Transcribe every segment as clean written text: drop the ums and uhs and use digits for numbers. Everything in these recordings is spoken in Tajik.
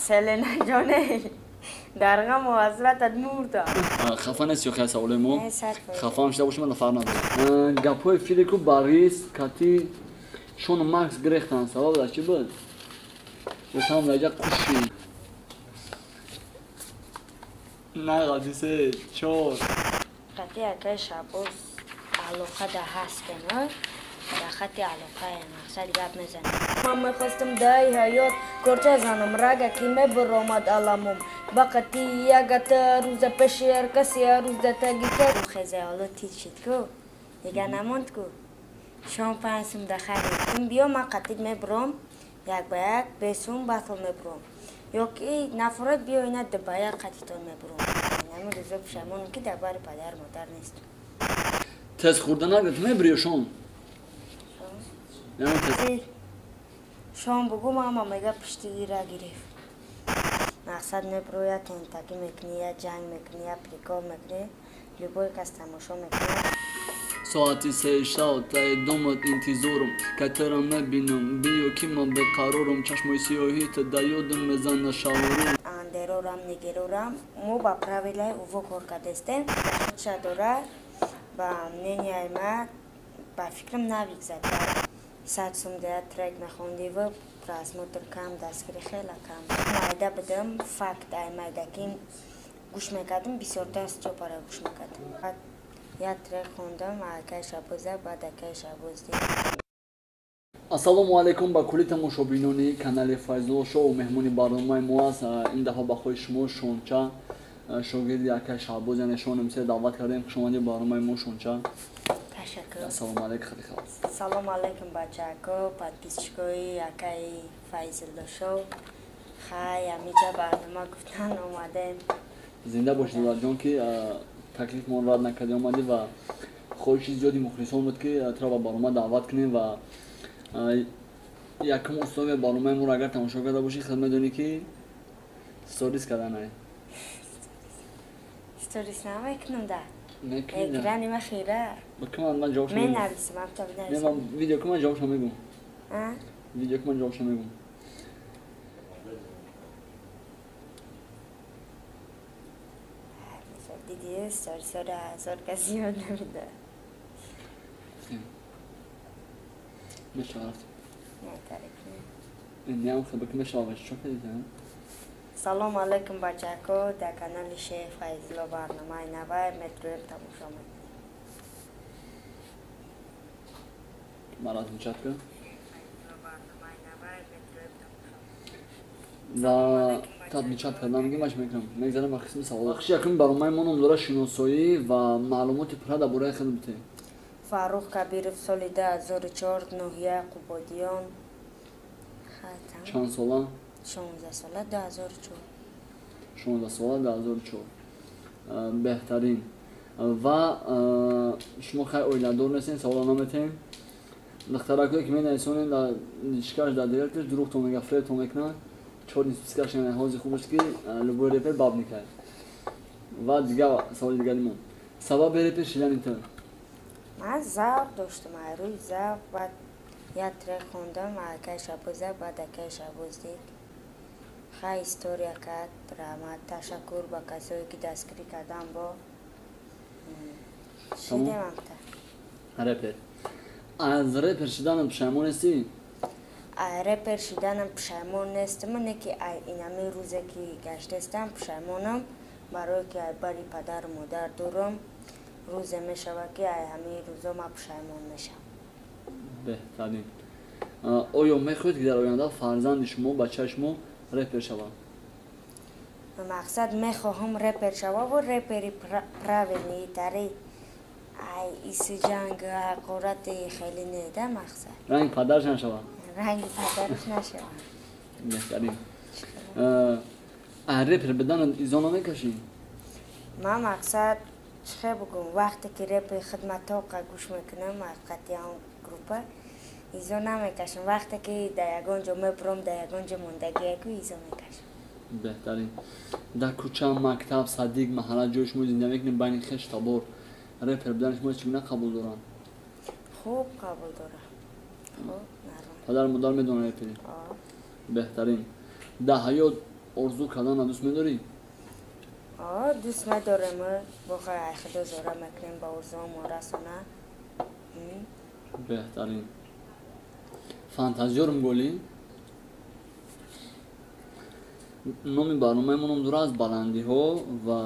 Селена ҷоне, дар ғаму ҳасратат мурдам. Хафа нести ё саволои мо? Хафаам шуда бошам, ман фарқ надорам. Гапҳои Филику Борис кати Шону Макс гирехтанд, сабаб дар чӣ буд? Гуфтам даҷа қуши. На, се, чор. Қати акаи Шабоз алоқа да ҳастем, дар хати алоқае, мақсад гап мезанем. Ман мехостам даи ҳаёт корча занам, рага ки мебаромад аламум. Ба қати ягата рӯза пеши ҳар каси ҳар рӯз да таги кар. Хезе ҳоло тит шид ку, дига намонд ку. Шом 5 сум да харид. Биё ман қатид мебуром, як ба як бесум батл мебуром. Ё ки нафорат биё ина ба як қатитон мебуром. Инами рӯзо пушаймонам ки дар бари падару модар нестам. Тез хӯрда нагирд, мебири шом? Шом бугу мама мега пуштигира гирифт. Мақсад мебуро, я тентакӣ мекунӣ, я ҷанг мекунӣ, я прикол мекунӣ, любой кас тамошо мекунад. Соати сеи шав таи домат интизорум, катара мебинам, биё ки ман беқарорум, чашмои сиёҳита да ёдам мезана шаворум. Андерорам, нигерорам, мо ба правилаи уво кор кардестем. Худша дора, ба мненияи ма, ба фикрам навик зад. 100 сум дея трек мехондиву просмотр кам, дастгирӣ хеле кам. Майда будам, факт ай майдакӣ гӯш мекардам, бисёртар Стёпара гӯш мекардам. Як трек хондам акаи Шабоза, баъд акаи Шабоз дид. Ассалому алайкум ба кулли тамошобинони канали Файзулло шоу. Меҳмони барномаи мо аст ин дафъа ба хоҳиши шумо Шонча, шогирди акаи Шаҳбоз, яъне Шон МС даъват кардем. Хушомадӣ ба барномаи мо, Шонча. Ташаккур. Ассалому алайкум, хеле халос. Салому алайкум, бачако, подписчикои акаи Файзулло шоу. Хай, ҳамиҷа барнома гуфтан омадем. Зинда бошӣ, Диларҷон, ки таклифмон рад накардӣ, омадӣ ва хоҳиши зиёди мухлисон буд, ки туро ба барнома даъват кунем. Ва якум условия барномаи моро агар тамошо карда бошӣ, худ медонӣ, ки сторис карданай. Сторис намекунам да. Экрани ма хира. Ман ҷавобшо менависам, амта бинависам. Видео ки ман ҷавобшо мегӯм. Видео ки ман ҷавобшо мегӯм. Диди, сторисора ҳазор кас зиёд намеда. Мешава, рафтем. Неам хабар ки мешава, чо кардӣ? Салом алайкум, бачако, дар канали Шеф Файзулло барномаи навай метроем, тамошо мекунем. Мара отмечать ка. Да, та отмечать кардан ки маш мекунам. Мегзарам ба қисми савол. Бахши якуми барномаи мо ном дорад шиносоӣ ва маълумоти пурра дар бораи худ битед. Фаррух Кабиров, соли 2004, ноҳияи Қубодиён. Чанд сола? 16 сола, 2004. 16 сола, 2004. Беҳтарин. Ва шумо хай оиладор нестен, савола наметем. Духтаракое ки менависонем дар шикарш дар директаш дурӯғтон мега, фребтон мекунанд. Чор спискаш ҳози хуб аст, ки любой репер бабникай. Ва дигар саволи дигари мо. Сабаби репер шидани ту? Ман завқ доштам, рӯи завқ, баъд як трек хондам акаи Шабоза, баъд акаи Шабоз дид. Хай, история кард, раҳмат, ташаккур ба касое ки дастгирӣ кардам, бо шидем амта. Репер. Аз репер шиданам пушаймон нестӣ? Ай репер шиданам пушаймон нестам, не ки ай инами рӯзе ки гаштестам пушаймонам, барое ки ай бари падару модар дурам. Рӯзе мешавад, ки ай ҳамаи рӯзо ман пушаймон мешавам. Беҳтарин. Оё мехоҳед, ки дар оянда фарзанди шумо, бачаи шумо репер шавад? Мақсад мехоҳам репер шававу репери правильный тари, ай иси ҷанг, ҳақорати хеле не да, мақсад. Ранги падараш нашавад? Ранги падараш нашавад. Беҳтарин. Ай репер будан изо намекашӣ? Ман мақсад чӣ бугум, вақте ки репи хидматоқа гӯш мекунам, ҳақиқати он группа, изо намекашам. Вақте ки дар ягон ҷо мебурам, дар ягон ҷо мондагиаку, изо мекашам. Беҳтарин. Дар кӯча, мактаб, садик, маҳалла, ҷои шумо зинда мекунед, байни хеш табор репер будани шумо чӣ гуна қабул доранд? Хуб қабул дорам, хуб, нормал. Падару модар медонанд репери? Беҳтарин. Дар ҳаёт Орзу карданро дӯст медорӣ? Дӯст медорем. Бохай ай худо зора мекунем ба орзуҳомо расона. Беҳтарин. Фантазиёрм голӣ? Номи барномаи мо ном дорад аз баландиҳо ва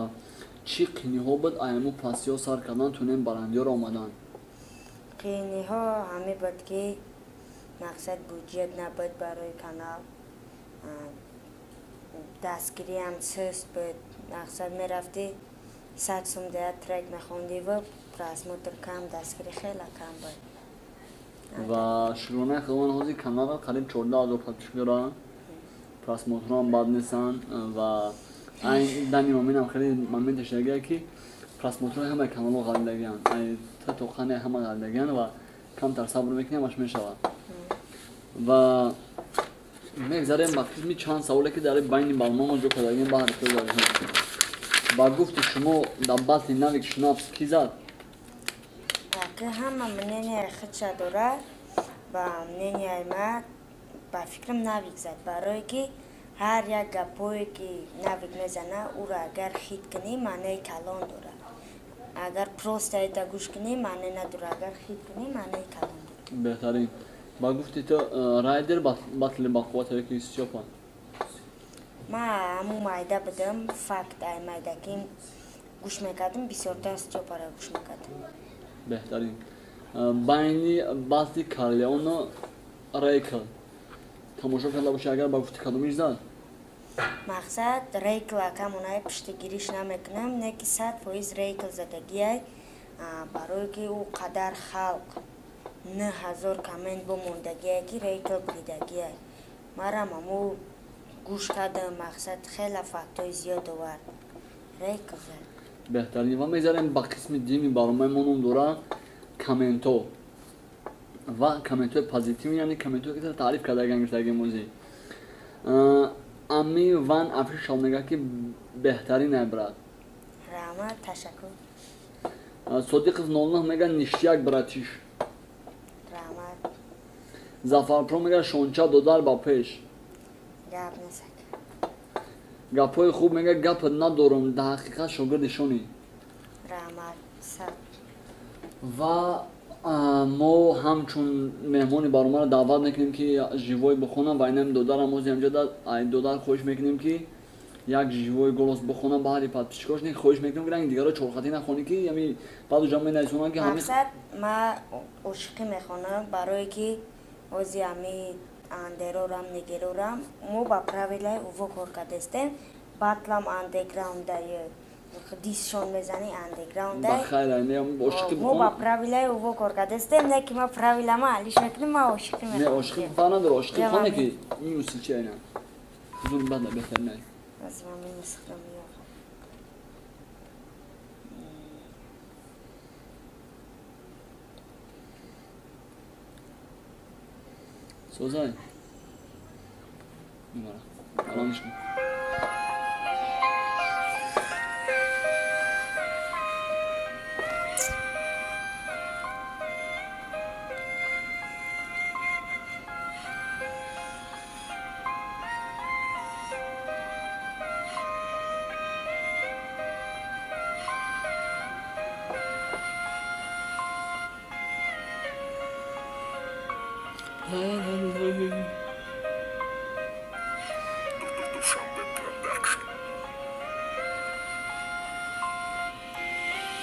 чӣ қиниҳо буд аямо пастиҳо сар кардан тунем баландиҳоро омадан? Қиниҳо ҳаме буд ки мақсад буҷет набуд барои канал, дастгириам суст буд. Мақсад мерафтӣ 100 сум дея трек мехондиву просмотр кам, дастгирӣ хеле кам буд. Ва шукронаи худованд ҳозир каналро қариб 14 000 подписчик дорад, просмотрҳоам бад нестанд ва айн дани моминам хеле моменте шудагия ки просмотрҳои ҳамаи каналҳо ғалидагианд, ай та то қане ҳама ғалидагианд ва камтар сабр мекунем, ҳамаш мешавад. Ва мегзарем ба қисми чанд саволе ки дар байни барномамо ҷо кардагием ба ҳарфҳои зарҳо. Ба гуфти шумо дар батли Навик Шнапс кӣ зад? Ака ҳама мнение худша дорад. Ба мненияи ман, ба фикрам, Навик зад, барое ки ҳар як гапое ки Навик мезана, ӯро агар хит кунӣ, маънаи калон дорад. Агар просто это гӯш кунӣ, маъне надорад, агар хит кунӣ, маънаи калон дорад. Беҳтарин. Ба гуфти ту Райдер батли бақувват ё ки Стёпа? Ман ҳамун майда будам, факт ай майдакӣ гӯш мекардам, бисёртар Стёпаро гӯш мекардам. Беҳтарин. Байни батли Карлеоно Рейкл тамошо карда бошӣ, агар ба гуфти кадомиш зад? Мақсад Рейкл акамонай пуштигириш намекунам, не ки 100% Рейкл задагиай, барое ки ӯ қадар халқ 9000 коммент бомондагиай ки Рейкл буридагиай. Марам ҳаму гӯш кардам, мақсад хеле фактҳои зиёд овард, Рейкл зад. Беҳтарин. Ва мегзарем ба қисми дуюми барномаи мо, ном дорад комментҳо ва комментҳои позитивӣ, яъне комментҳое ки таъриф кардагиан гирифтагии мозӣ. Ами Ван Офишал мегӯяд ки беҳтарин ай брат. Раҳмат, ташаккур. Содиқов 09 мегӯяд ништяк, братиш. Раҳмат. Зафарпро мегӯяд шонча додар ба пеш. Гап несак. Гапҳои хуб мегӯяд гап надорам, дар ҳақиқат шогирди шонӣ. Раҳмат, сад. Ва мо ҳамчун меҳмони барномаро даъват мекунем ки живой бихонам ва инам додарам ҳозир ҳамҷода ай додар хоҳиш мекунем ки як живой голос бихонам ба ҳари подписчикош. Не, хоҳиш мекунем ки ранги дигарро чорхатӣ нахонӣ, ки ами баъду ҷа менависонанд ки ҳами Мақсад ман ошиқӣ мехонам, барое ки ҳозир ҳами андерорам, нигерорам мо ба правилаи уво кор кардастем. Батлам андеграундай, дисшон мезанӣ андеграундай. Ба хайр, не ошиқӣ Мо ба бихон. правилаи уво кор кардастем, не ки ма правилама алиш мекунем, ма ошиқӣ Не, мехонам. ошиқӣ фарқ надора, ошиқӣ Я хонe вам- ки минуси чи айна зур бада беҳтарин ай. Аз ман минус худам ёфт. Созай мебара алониш кун.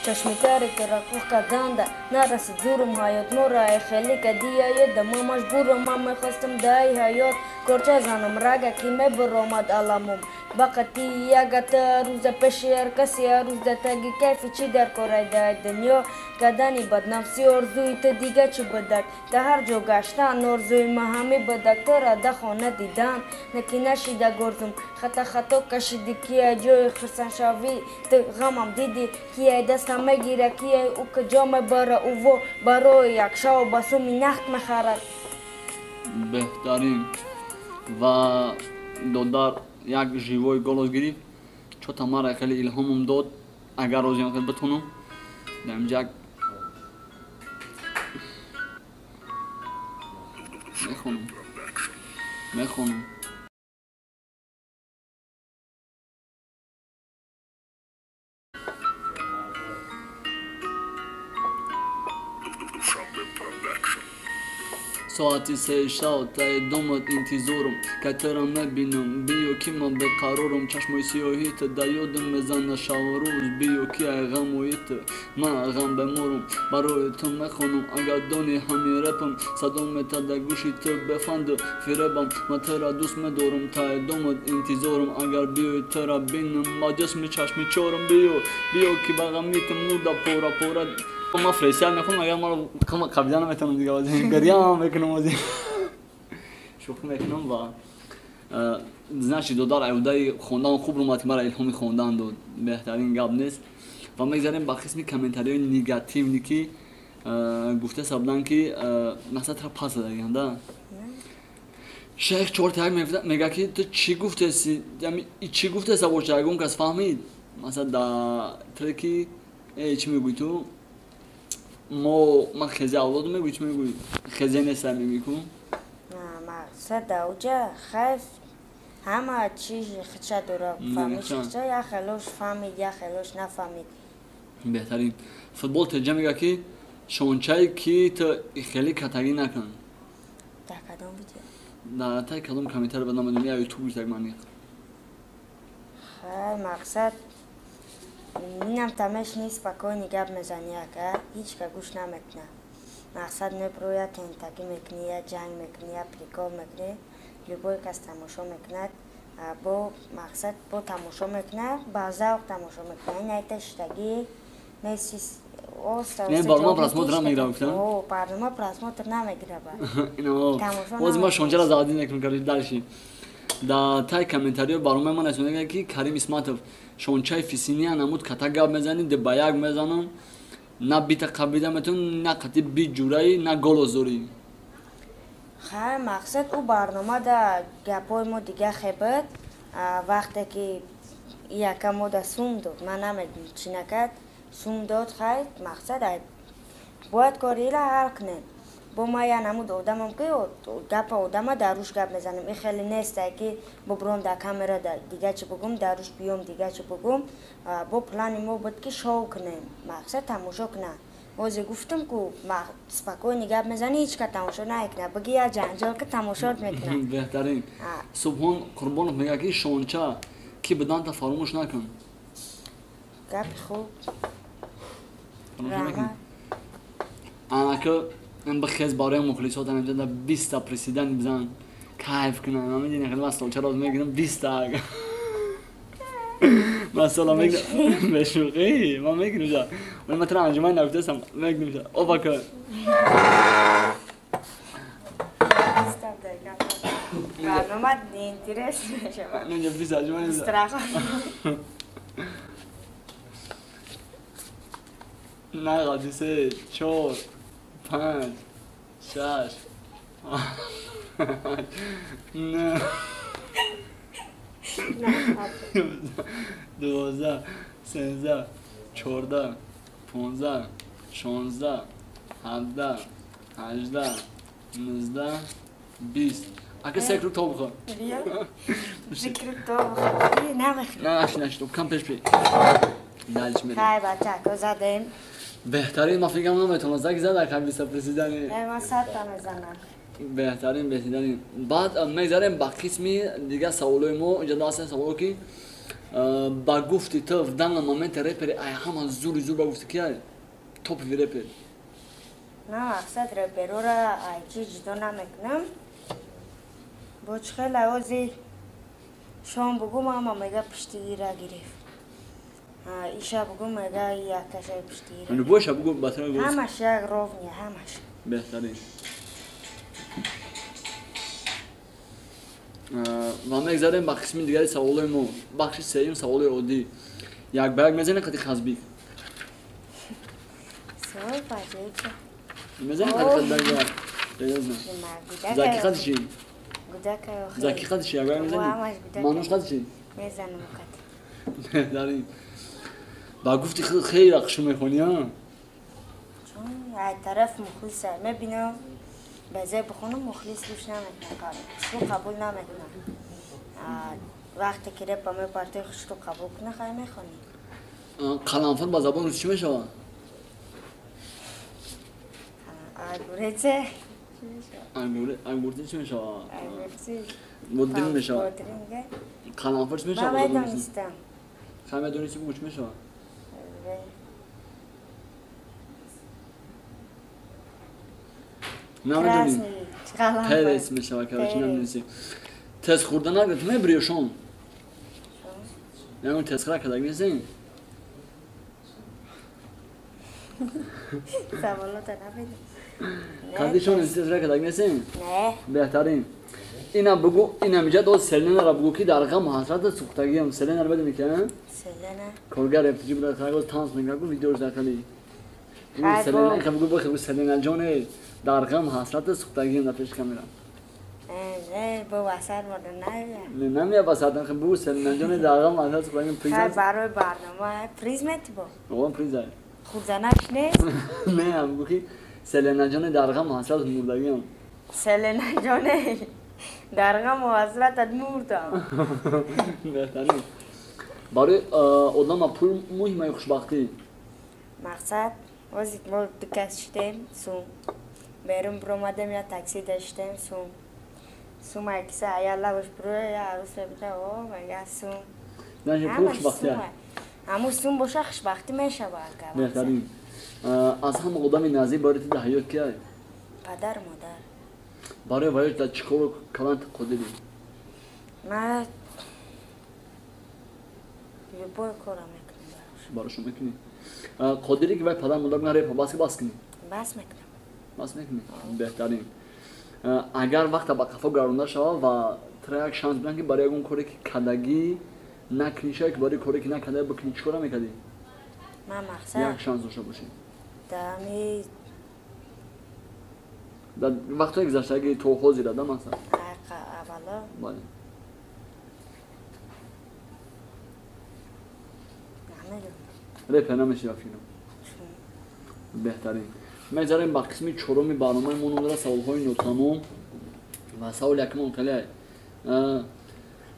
Чашми таре ки рақух карданда нарасид зурум, ҳаёт моро ай хеле кадия ёда, ман маҷбурам. Ман мехостам даи ҳаёт корча занам, рага ки мебаромад аламум ба қати ягата рӯза пеши ҳар каси ҳар рӯз да таги кайфи чӣ дар корай даи дунё кардани баднафсӣ. Орзуи ту дига чӣ будак? Да ҳар ҷо гаштан орзуи ма ҳами будак, тура да хона дидан наки нашида горзум. Хата хато кашидӣ, ки ай ҷои хурсандшавӣ ту ғамам дидӣ, ки ай дастам мегира, ки ай ӯ куҷо мебара, ӯво барои як шав ба суми нахт мехарад. Беҳтарин. Ва додар як живой голос гирифт, чота мара хеле илҳомам дод. Агар розиам хел битонам дар инҷа як мехонам. Соати 3 шаб таи домат интизорум, кай туро мебинам, биё ки ман беқарорум. Чашмои сиёҳи ту дар ёдам мезана шабу рӯз, биё ки ай ғамои ту ман ғам беморум. Барои ту мехонам, агар дони ҳамин репам садо метад дар гӯши ту, бефанду фиребам. Ман туро дӯст медорам, таи домат интизорум, агар биёи туро бинам ба ҷисми чашми чорум. Биё, биё ки ба ғами ту мурда пора пора. Ман freestyle мехонам, агар маро қабида наметавонам, дига гирьям мекунам, ози шӯхӣ мекунам. Ва значит, додар аюдаи хондан хуб омад, ки мара илҳоми хондан дод, беҳтарин гап нест. Ва мегзарем ба қисми комментариҳои негативный, ки гуфта сабдан, ки мақсад тра пас задагиам да. Шайх чорта як мега, ки ту чӣ гуфтеси, чӣ гуфтеса боша, ягон кас фаҳмид? Масалан, да треки чӣ мегӯӣ ту? Мо ман хезе авлоду мегӯӣ, чӣ мегӯӣ? Хезе неста мегӯӣ ку? Мақсад даоҷа хайф ҳама чиз хича дора, фаҳмиш хича, як хелош фаҳмид, як хелош нафаҳмид. Беҳтарин. Футбол теҷа мега, ки шончае ки ту хеле катагӣ накун. Дар кадом видео? Дар таи кадом комментари ба намедонам, я ютуб гуфтак ман. Хай, мақсад инам тамеш ни, спокойный гап мезани, ака ҳеч ка гӯш намекуна. Мақсад мебро, я тентагӣ мекунӣ, я ҷанг мекунӣ, я прикол мекунӣ, любой кас тамошо мекунад, бо мақсад бо тамошо мекунад, ба завқ тамошо мекунад. Ин айта шиштагӣ неси. Не, барнома просмотр намегира, гуфтам. Барнома просмотр намегира. Боз ма шончара заводӣ мекунем. Короче, дальше да тай комментариё барномаи ман расонда, ки Карим Исматов шончаи фисиния намуд, ката гап мезанӣ, де ба як мезанам, на бита қабида метавон, на қати би ҷураи, на голос дорӣ. Хай, мақсад ӯ барнома да гапҳои мо дига хебад. Вақте ки яка мо да сум дод, ман намедонам чӣ накард, сум дод. Хай, мақсад бояд кори ила ҳал кунем. Бо ма я намуд одамам, ки гапа одама дар рӯш гап мезанам. Ин хеле несте, ки бубуром дар камера дига чӣ бугум, дар рӯш биём дига чӣ бугум. Бо плани мо буд, ки шоу кунем, мақсад тамошо кунам. Ҳозир гуфтам ку, спокойный гап мезанӣ, ҳеч ка тамошо намекунад. Биги я ҷанҷол ки, тамошот мекунад. Беҳтарин. Субҳон Қурбонов мегӯяд, ки шонча ки биданта фаромӯш накун. Гапи хуб. Анака бихез, барои мухлисот анҷа 20-та приседание бизан, кайф кунам. Ман медонӣ, хеле ман столчаро мегирам, 20-та масала мегирам, бешӯхӣ ман мегирам. Вале ман туро анҷуман нагуфтасам, мегирам. Опака. Барнома интерес мешавад. Нинҷа 20 анҷуман. Страх. На, қати се, чор, панҷ, шаш, нӯ, 12, 13, 14, 15, 16, 17, 18, 19, 20. Ака се круг то бихор. Се круг то бихор. Намехӯрам. На, наши, наши, кам пеш би. Дальше мерем. Хай, бачако, задем. Беҳтарин. Ман фикрам наметавонам заги зада ка 20 приседание. Ман 100-та мезанам. Беҳтарин, беҳтарин. Баъд мегзарем ба қисми дига саволои мо. Инҷа даста саволо, ки ба гуфти ту в данный момент репери ай ҳама зури зур, ба гуфти ки ай топовый репер? На, мақсад реперора ай чи ҷудо намекунам. Бо чӣ хеле ози шом бугум, ама мега пиштигира гирифт. Иша бугум, мега якашай пиштигира. Любой ша бугум, ба ҳамаш як ровня, ҳамаш. Беҳтарин. Ва мегзарем ба қисми дигари саволои мо, бахши сеюм, саволои оддӣ. Як ба як мезанем қати хазбик? Савол баҷоиб. Мезанем қати хазбик? Заки қати чӣ? Заки қати чӣ? Як ба як мезанем? Мануш қати чӣ? Мезанам қати. Беҳтарин. Ба гуфти хеле хушу мехонӣ, а? Чун ай тараф мухлиса мебинам, баъзе бихонам, мухлис гӯш намекунад, хушрӯ қабул намекунад. Вақте ки репа мепартои, хушрӯ қабул куна, хай мехонӣ. Қаламфур ба забони рус чӣ мешавад? Огурец. Ангурти чӣ мешавад? Бодринг мешавад. Қаламфур чӣ мешавад? Ман медонистам. Хай медонисти, бугӯ чӣ мешавад? Намедонӣ? Перец мешавад, короче, намедонисти. Тез хӯрда нагӯ, ту мебирӣ ё шом? Ягон тезхӯра кардаг нестӣ? Саволота намедонам. Қадишон тезхӯра кардаг нестӣ? Не. Беҳтарин. Ина бугӯ, ина миҷа доз Селенара бугӯ, ки дар ғам ҳасрата сӯхтагиам. Селенара медонӣ ки? Селена. Коргар РФТ буда, хайгоз танс мекард, видеош дахали. Селена, ха бугӯ, бохе Селена ҷоне, дар ғам ҳасрата сӯхтагиам дар пеши камера. Не, бо васат мода намея. Не, намея васат, ха бугӯ Селена ҷоне, дар ғам ҳасрата сӯхтагиам приз. Хай барои барнома приз мети бо? О, приз ай. Хурданаш нест? Не, бугӯ ки Селена ҷоне, дар ғам ҳасрат мурдагиам. Селена ҷоне, дар ғаму ҳасратат мурдам. Беҳтарин. Барои одама пул муҳима ё хушбахтӣ? Мақсад, ҳозир мо ду кас шудем, сум. Берун биромадем, я такси доштем, сум. Сум айкиса ая лабаш буро, я арӯс мебида, о, мега сум. Значит, пул хушбахтӣ. Ҳамун сум боша хушбахтӣ мешава ака. Беҳтарин. Аз ҳама одами наздик барои ту дар ҳаёт киай? Падару модар. Барои ваёш дар чӣ кор кардан қодирӣ? Ман любой корро мекунам барош. Барошон мекунӣ? Қодирӣ ки вай падар модар мегӯянд репа бас ки бас кунӣ? Бас мекунам. Бас мекунӣ? Беҳтарин. Агар вақта ба қафо гардонда шавад ва тура як шанс бидиҳанд, ки барои ягон коре ки кардагӣ накунӣ, шояд ки барои коре ки накарда бикунӣ, чӣ кора мекардӣ? Ман мақсад як шанс дошта бошӣ. Дар дар вақтҳои гузаштагӣ то ҳозира да мақсад? Аввало? Бале. Намедонам. Репер намеши филм. Беҳтарин. Мегзарем ба қисми чоруми барномаи мо, ном дорад саволҳои нотамом, ва саволи якумон хеле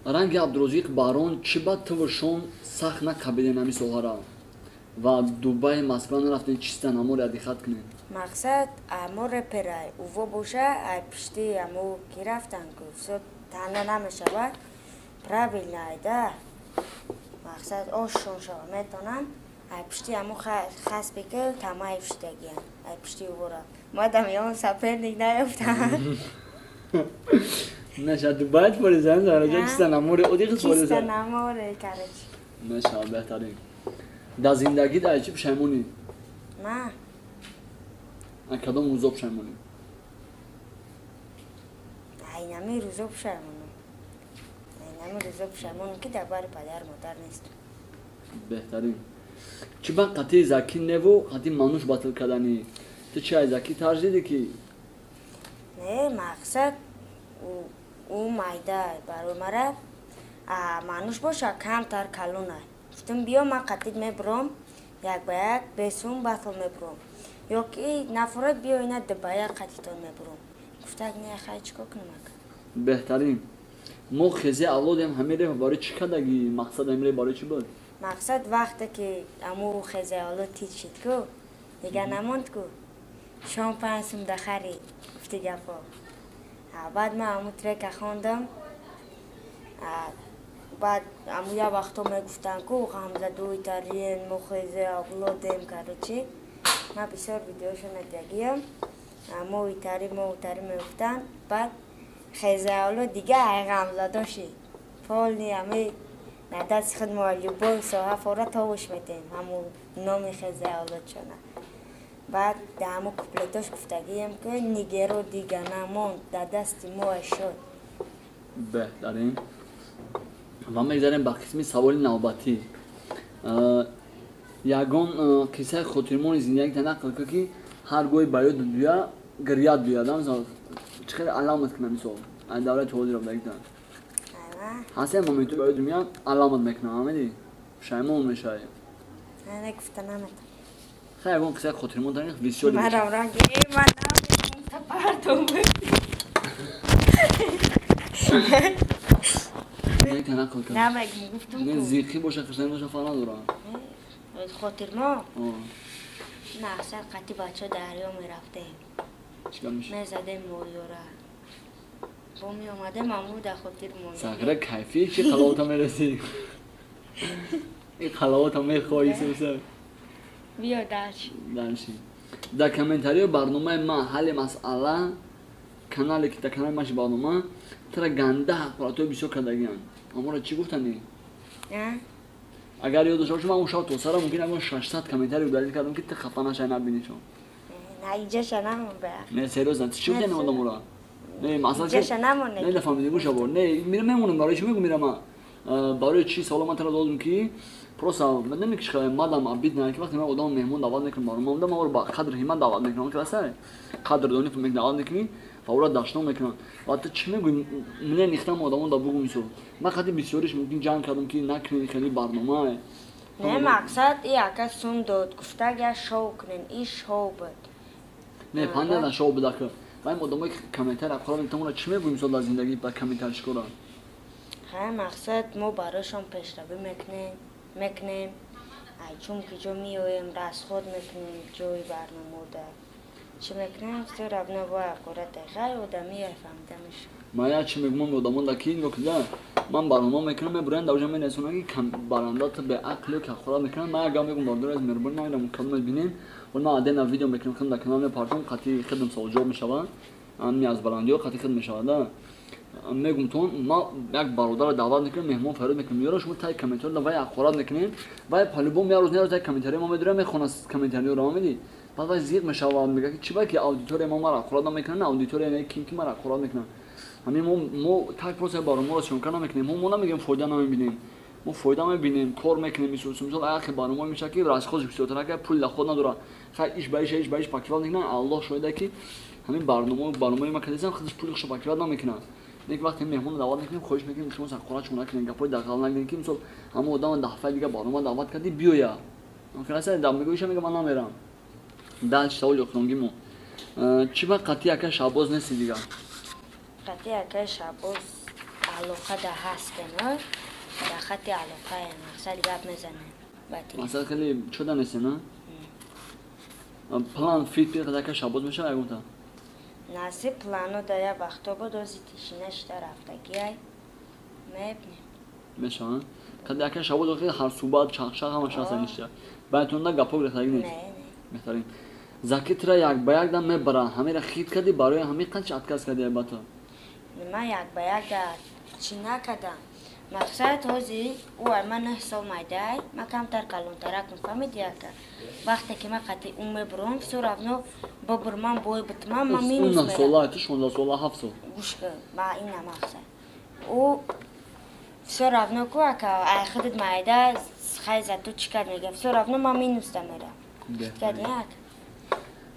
ранги Абдурозиқ Барон чӣ ба туву шон сахт накабиден ҳамин соҳара ва Дубай, Москва нарафтен, чиста наморе адихат кунен? Мақсад, амо реперай уво боша, ай пишти амо ки рафтан ку всё тана намешавад, правильно айда. Мақсад, ошон шава метонанд, ай пишти амо хасбе ки тамаи пиштагиян, ай пишти увора. Мадам ён соперник наёфтанд. Наша Дубай форизан, зараҷа чиста наморе одиқ форизан. Чиста наморе, короче. Наша беҳтарин. Дар зиндагит ай чӣ пушаймонӣ? Ман? Ай кадом рӯзо пушаймонӣ? Ай нами рӯзо пушаймонам. Ай нами рӯзо пушаймонам, ки дар бари падару модар нестам. Беҳтарин. Чӣ ба қатъи Заки неву қатъи Мануш батл карданӣ? Ту чи ай Заки тарҷ дидӣ ки? Не, мақсад, ӯ майда барои мара, Мануш боша камтар калонай. Гуфтам биё, ман қатъит мебурам, як ба як бесум батл мебурам. Ё ки нафорат биё, ина ду ба як қатъитон мебурам. Гуфтак не, хай чӣ кор кунам ака? Беҳтарин. Мо хези авлодем ҳамин репа барои чӣ кардагӣ? Мақсад ҳамин реп барои чӣ буд? Мақсад, вақте ки аму хези авлод тит шид ку, дигар намонд ку. Шом 5 сум да харид, гуфти гапо. Баъд ман аму трека хондам. Баъд аму як вақто мегуфтанд ку ғамзадуи тариен, мо хези авлодем, короче. Ман бисёр видеошо надидагиям. Мо итари, мо утари мегуфтанд. Баъд хези авлод дига ай ғамзадо шид. Полни ами на дасти худ мо любой соҳа фора товуш метем, ҳаму номи хези авлодшона. Баъд дар ҳаму куплетош гуфтагием, ки нигеро дига намонд, дар дасти мо шуд. Беҳтарин. Ва мегзарем ба қисми саволи навбатӣ. Ягон қиссаи хотирмони зиндагита нақл кун, ки ҳар гоҳи ба ёд дуя гирьят дуяд. Мисол, чӣ хеле аламат кунам, мисол, ай давлати ҳозир рафтагита. Ҳаст як моменто ба ёд меяд, аламат мекунам, ҳамедӣ? Пушаймон мешавӣ. Не, гуфта наметавонам. Хай ягон қиссаи хотирмон тарих бисёр. Марам ранги, ман намедонам, тапартон. Не, нақл кун. Намегум, гуфтум. Не, зиқӣ боша, хушнавӣ боша, фарқ надорад. Хотирмо? На, аксар қатъи бачаҳо дарё мерафтем. Чӣ гап мешид? Мезадем молёра. Бо меомадем, аму дар хотир монда. Сахра кайфӣ чи қаловата мерасӣ? Ин қаловата мехоҳӣ сӯса? Биё дальше. Дальше. Дар комментариё барномаи ман ҳалли масъала канале ки дар канали маши барнома тара ганда ҳақоратҳои бисёр кардагианд. Аморо чӣ гуфтанӣ? Агар ёд дошта бошӣ, ман он шаб то сара мумкин ягон 600 комментарий удалить кардам, ки ту хафа нашавӣ, набинишон. На, иҷаша намон ба. Не, серьёзно, ту чӣ гуфтани одамора? Не, масалан Иҷаша намоне. Не, нафаҳмидӣ, гӯша бор. Не, мира мемонам, барои чӣ мегӯм мира ма? Барои чӣ савола ман тара додам, ки просто медонӣ ки чӣ мадам обидно, ки вақте ман одам меҳмон даъват мекунам, барнома ман ӯро ба қадр ҳиммат даъват мекунам, ки расай қадрдонӣ мек даъват мекунӣ ва ӯро дашном мекунам. Ва ту чӣ мегӯӣ? Мне нихтам одамон да бугӯ мисол. Ман қади бисёриш мумкин ҷанг кардам, ки накунӣ хеле барнома. Не, мақсад и ака сум дод, гуфта я шоу кунен, и шоу буд. Не, понятно, шоу буд ака. Ва ин одамое ки комментарий ҳақорат мекунанд, чӣ мегӯӣ мисол дар зиндагӣ ба комментарий чӣ кора? Ҳа, мақсад мо барояшон пешравӣ мекунем. Ай чун ки ҷо меоем, расход мекунем ҷои барномода. Чӣ мекунем, всё равно бо ҳақорат хай одами фаҳмида мешавад. Ман як чӣ мегӯям одамон да ки нигоҳ кида, ман барнома мекунам, мебурам дар оҷа менависонам, ки баранда ту беақл ё ки ҳақорат мекунам. Ман як гап мегӯям, бародари азиз, меҳрубонӣ намедонам кадомет бинем. Вале ман отдельно видео мекунам, худам дар канал мепартом, қатъи хидм саволҷавоб мешавад. Ами аз баландиҳо қатъи хидм мешавад, да. Мегӯм тон, ман як бародарро даъват мекунам, меҳмон фарёд мекунам, меёрам, шумо таи комментариро вай ҳақорат мекунем, вай по-любому як рӯз не рӯз таи комментариро ма медорам, мехонад комментариро, мамедӣ. Баъд вай зиқ мешавад, мегӯяд, ки чӣ ба ки аудитория ма маро ҳақорат намекунад, аудитория не ким ки маро ҳақорат мекунад. Ҳамин мо так просто барномаро съёмка намекунем, мо намегӯем фоида намебинем. Мо фоида мебинем, кор мекунем, мисол, мисол ахи барнома мешавад, ки расходш бисёртар, ака пул даход надорад. Хай иш ба иш, иш ба иш покрывать мекунад, Аллоҳ шоҳида, ки ҳамин барномаи ма кардесам, худаш пули худшо покрывать намекунад. Лекин вақте меҳмонро даъват мекунем, хоҳиш мекунем, илтимос, ҳақорат шумо накунед, гапҳои дағал нагӯед, ки мисол ҳамон одама дафъаи дига барнома даъват кардӣ, биёя. Мегӯиша, мега ман намерам. Дальше саволи охиронгӣ мо. Чӣ ба қатъи ака Шаҳбоз нести дига? Қатъи акаи Шаҳбоз алоқа да ҳастем, дар хати алоқаем, мақсад гап мезанем. Мақсад хеле чода нестем, на? План фит пи ака Шаҳбоз мешава ягонта? Насиб, плано да як вақто буд, ози тишина шида рафтагиай, мебинем. Мешава? Қади ака Шаҳбоз охир ҳар суҳбат чақчақ ҳамаш ҳаст ништа. Баъдтонда гапҳо гирифтагӣ нест. Не, не. Беҳтарин. Заки тира як ба як дам мебара, ҳамеро хит кардӣ, барои ҳамин қанча отказ кардӣ албатта? Ман як ба як да чӣ накардам. Мақсад ҳози ӯ ай ман 9 сол майдай, ман камтар калонтаракам, фаҳмиди ака? Вақте ки ман қатъи ӯ мебурам, всё равно бобур ман бой бутман, ман минус мерам. Сола, ту 16 сола, 7 сол. Гӯш кун, ма ина мақсад. Ӯ всё равно ку ака, ай худат майда, хай за ту чӣ кард мега, всё равно ман минус да мерам. Кардӣ ака?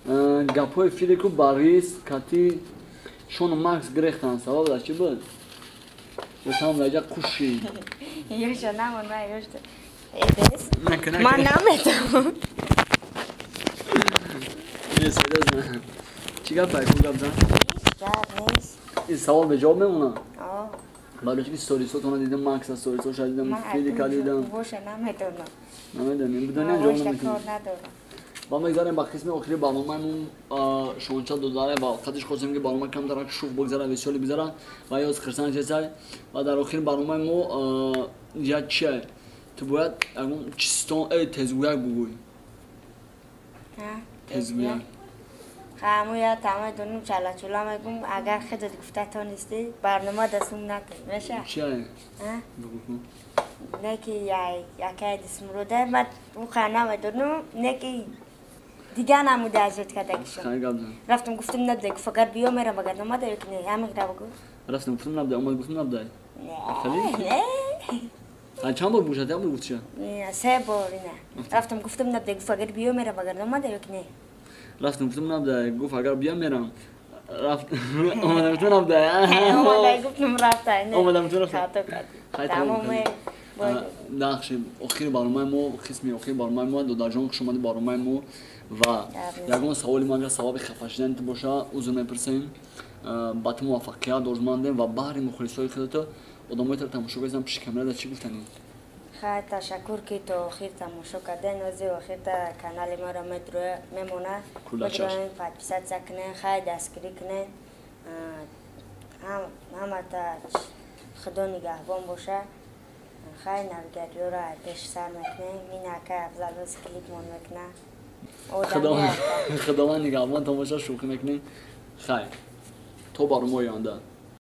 Гапҳои Филику Борис кати Шону Макс гирехтанд, сабаб дар чӣ буд? Гуфтам дар ҷа қуши. Ёша намон, ман ёшта. Эбес. Ман наметавонам. Не, серьёзно. Чӣ гап ай, ку гап зан? Гап нест. Ин савол беҷавоб мемонад? О. Барои чӣ ки сторисотона дидам, Макса сторисоша дидам, Филика дидам. Боша наметавонам. Намедонем, бидонем ҷавоб наметавонем. Кор надорам. Ва мегзарем ба қисми охири барномаамон, шонча додаре ва қадиш хостем, ки барнома камтарак шух бигзара, весёлӣ бигзара ва ёз хирсан чесай. Ва дар охири барномаи мо як чия, ту бояд ягон чистон тезгӯяк бугӯй. Тезгӯяк. Ҳаму я тамои дунум чалачула мегум, агар худат гуфта тонистӣ, барнома дастум накун, меша? Чия? Бугӯ. Не ки якай дисмурода, ман уқа намедонум, не ки дигар намуда азёд кардагишон. Хай, гап зан. Рафтам гуфтам набуда, гуфт агар биё мерам, агар намада ё ки не, ҳамин ра бугӯ. Рафтам гуфтам набуда, омад гуфтам набуда. Не. Не. Чанд бор гӯшад, як бор гуфтиша? Не, се бор ина. Рафтам гуфтам набуда, гуфт агар биё мерам, агар намада ё ки не. Рафтам гуфтам набуда, гуфт агар биё мерам. Рафт омадам гуфтам набуда. Омада гуфтам рафта. Омадам гуфтам рафта. Хато кардӣ. Тамом. Нақши охири барномаи мо, қисми охири барномаи мо, додарҷон, хуш омадӣ барномаи мо ва ягон саволи мо агар сабаби хафа шудани ту боша, узр мепурсем. Ба ту муваффақият орзумандем ва баҳри мухлисҳои худато, одамои тара тамошо кардам пиши камера, дар чӣ гуфтанӣ? Хай, ташаккур, ки то охир тамошо карден. Ози охир та канали маро мемона. Кулачаш. Медроен, подписаться кунен, хай, дастгирӣ кунен. Ҳамата Худо нигаҳбон боша. Хай, навигариёро пеш сар мекунем. Мина акай Афзал оз клипмон мекуна. Худованд нигаҳбон. Тамоша, шӯхӣ мекунем. Хай, то барномаи оянда.